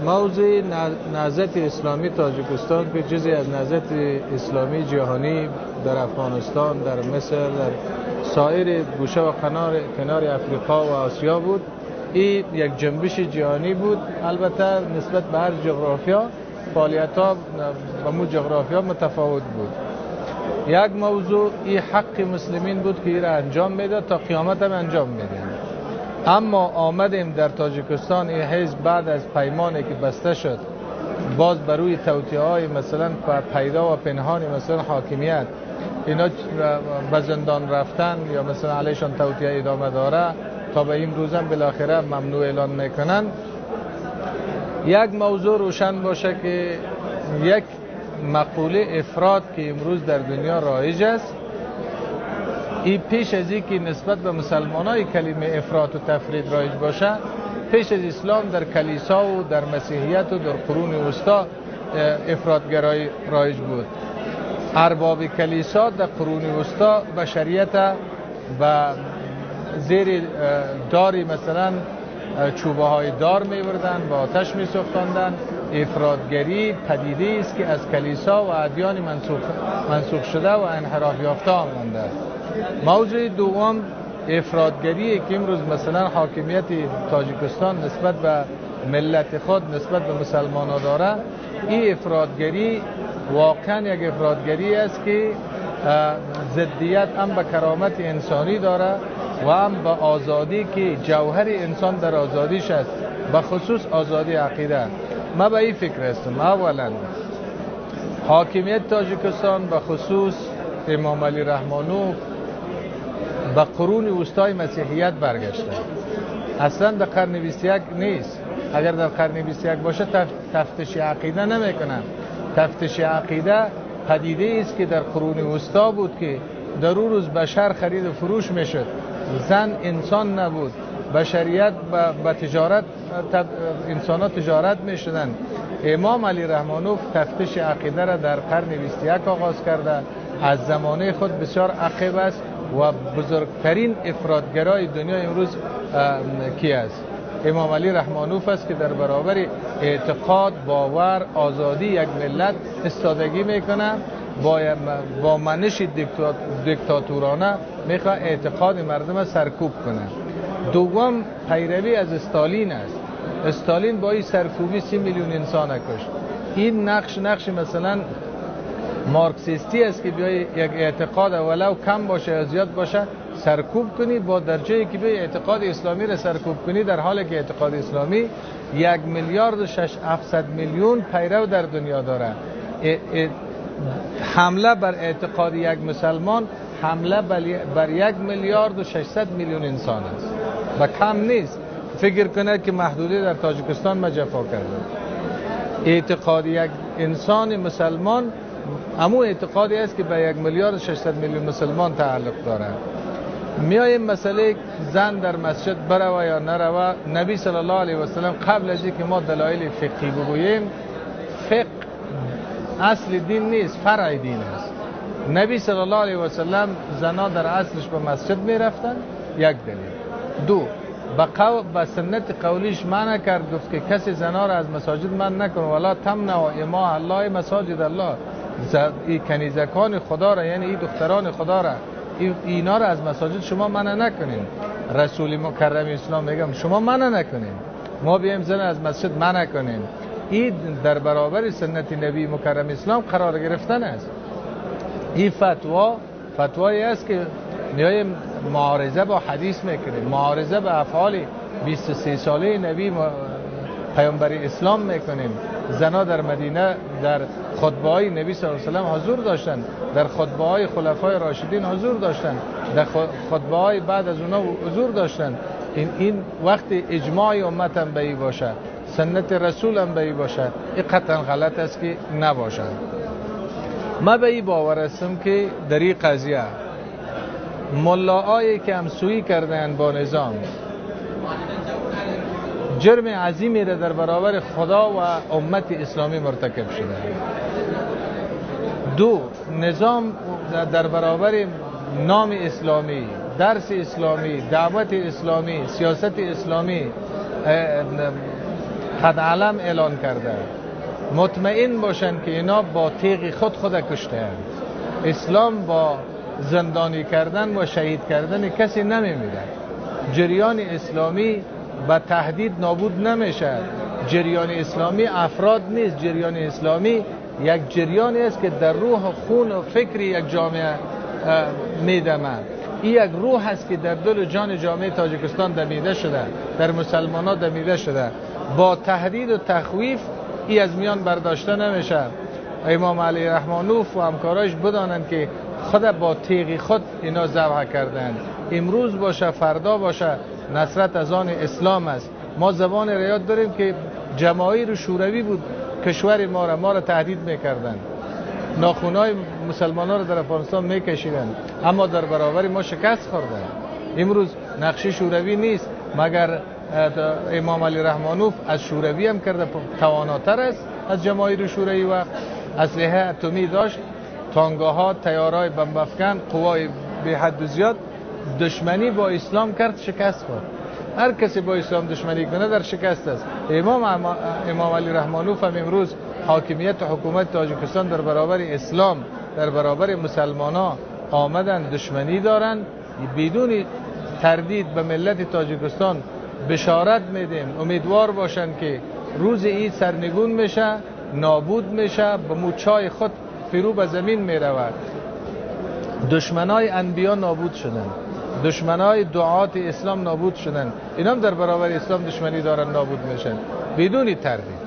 موضوع نهضت اسلامی تاجیکستان که جزئی از نهضت اسلامی جهانی در افغانستان، در مصر، در سایر گوشه و کنار افریقا و آسیا بود، این یک جنبش جهانی بود. البته نسبت به هر جغرافیا فعالیت‌ها به مو جغرافیا متفاوت بود. یک موضوع این حق مسلمین بود که این را انجام میداد، تا قیامت هم انجام میده. اما آمدیم در تاجیکستان این حزب بعد از پیمانی که بسته شد، باز بر روی توطئه‌های مثلا پیدا و پنهان مثلا حاکمیت، اینا به زندان رفتن یا مثلا علیشان توطئه ادامه داره تا به این روزم بالاخره ممنوع اعلان میکنن. یک موضوع روشن باشه که یک مقوله افراد که امروز در دنیا رایج است، این پیش از این که نسبت به مسلمانای کلمه افراط و تفرید رایج باشه، پیش از اسلام در کلیسا و در مسیحیت و در قرون وسطا افراطگرایی رایج بود. ارباب کلیسا در قرون وسطا بشریت و زیر داری مثلا چوبه های دار می بردن، با آتش می سوختاندن. افراطگری پدیده است که از کلیسا و ادیان منسوخ شده و انحراف یافته آمده است. موضوع دوم افراطگری که امروز مثلا حاکمیت تاجیکستان نسبت به ملت خود، نسبت به مسلمان ها داره، این افراطگری واقعا یک افراطگری است که ضدیت هم به کرامت انسانی داره و هم به آزادی که جوهر انسان در آزادیش است، به خصوص آزادی عقیده. ما به این فکر هستم، اولا حاکمیت تاجیکستان به خصوص امام علی رحمانوف به قرون وسطای مسیحیت برگشته. اصلا در قرن 21 نیست. اگر در قرن 21 باشه تفتیش عقیده نمیکنن. تفتیش عقیده پدیده است که در قرون وسطا بود که در اون روز بشر خرید و فروش میشد، زن انسان نبود، بشریت به تجارت، انسان ها تجارت میشدن. امام علی رحمانوف تفتیش عقیده را در قرن 21 آغاز کرده، از زمانه خود بسیار عقب است و بزرگترین افراطگرای دنیا امروز کی است؟ امام علی رحمانوف است که در برابر اعتقاد، باور، آزادی یک ملت استادگی میکنه، با منش دیکتاتورانه میخواد اعتقاد مردم سرکوب کنه. دوم پیروی از استالین است. استالین با این سرکوبی 30 میلیون انسان کشت. این نقش مثلا مارکسیستی است که بیای یک اعتقاد ولو کم باشه یا زیاد باشه سرکوب کنی، با درجه که بیای اعتقاد اسلامی را سرکوب کنی، در حالی که اعتقاد اسلامی 1,600,000,000 پیرو در دنیا داره. حمله بر اعتقاد یک مسلمان حمله بر 1,600,000,000 انسان است و کم نیست. فکر کنه که محدوده در تاجیکستان ما جفا کرده. اعتقاد یک انسان مسلمان امو اعتقادی است که به 1,600,000,000 مسلمان تعلق داره. میایم مسئله زن در مسجد بروه یا نروه. نبی صلی الله علیه و سلم قبل از اینکه ما دلایل فقهی بگوییم، فقه اصل دین نیست، فرع دین است. نبی صلی الله علیه و سلم زنا در اصلش به مسجد میرفتن، یک دلیل. دو، به سنت قولیش منع کرد، گفت که کسی زنا را از مساجد منع نکنه، ولا تمنع اماء الله مساجد الله. ای کنیزکان خدا را، یعنی ای دختران خدا را، اینا را از مساجد شما منع نکنین. رسول مکرم اسلام میگم شما منع نکنین، ما بیایم زن از مسجد منع کنیم. این در برابر سنت نبی مکرم اسلام قرار گرفتن است. این فتوا فتوایی است که میایم معارضه با حدیث میکنیم، معارضه به افعال 23 ساله نبی پیامبر اسلام میکنیم. زنا در مدینه در خطبه های نبی صلی الله علیه و سلم حضور داشتن، در خطبه های خلفای راشدین حضور داشتن، در خطبه های بعد از اونا حضور داشتن. این وقت اجماع امت هم به ای باشه، سنت رسول هم به ای باشه، این قطعا غلط است که نباشد. ما به این باور هستم که در این قضیه ملاهایی که همسویی کردن با نظام جرم عظیمی را در برابر خدا و امت اسلامی مرتکب شده. دو، نظام در برابر نام اسلامی، درس اسلامی، دعوت اسلامی، سیاست اسلامی، قد علم اعلان کرده. مطمئن باشند که اینا با تیغ خود خود کشته‌اند. اسلام با زندانی کردن و شهید کردن کسی نمیمیرد. جریان اسلامی با تهدید نابود نمیشه. جریان اسلامی افراد نیست. جریان اسلامی یک جریانی است که در روح خون و فکر یک جامعه میدمد. این یک روح است که در دل و جان جامعه تاجیکستان دمیده شده، در مسلمان ها دمیده شده. با تهدید و تخویف ای از میان برداشته نمیشه. امام علی رحمانوف و همکارایش بدانند که خود با تیغ خود اینا ذبح کردند. امروز باشه فردا باشه، نصرت از آن اسلام است. ما زبان ریاد داریم که جماهیر شوروی بود کشور ما را تهدید میکردند، ناخونای مسلمان ها را در افغانستان میکشیدند، اما در برابر ما شکست خوردند. امروز نقش شوروی نیست، مگر امام علی رحمانوف از شوروی هم کرده تواناتر است از جماهیر شوروی و اسلحه اتمی داشت، تانگاها، تیارای بمب افکن، قوای به حد و زیاد. دشمنی با اسلام کرد، شکست خورد. هر کسی با اسلام دشمنی کنه در شکست است. امام علی رحمانوف هم امروز حاکمیت و حکومت تاجیکستان در برابر اسلام، در برابر مسلمان ها آمدن دشمنی دارند. بدون تردید به ملت تاجیکستان بشارت میدیم، امیدوار باشند که روز ای سرنگون میشه، نابود میشه، به موچای خود فرو به زمین میرود. دشمنای انبیا نابود شدند، دشمنای دعات اسلام نابود شدند، اینا هم در برابر اسلام دشمنی دارن، نابود میشن بدون تردید.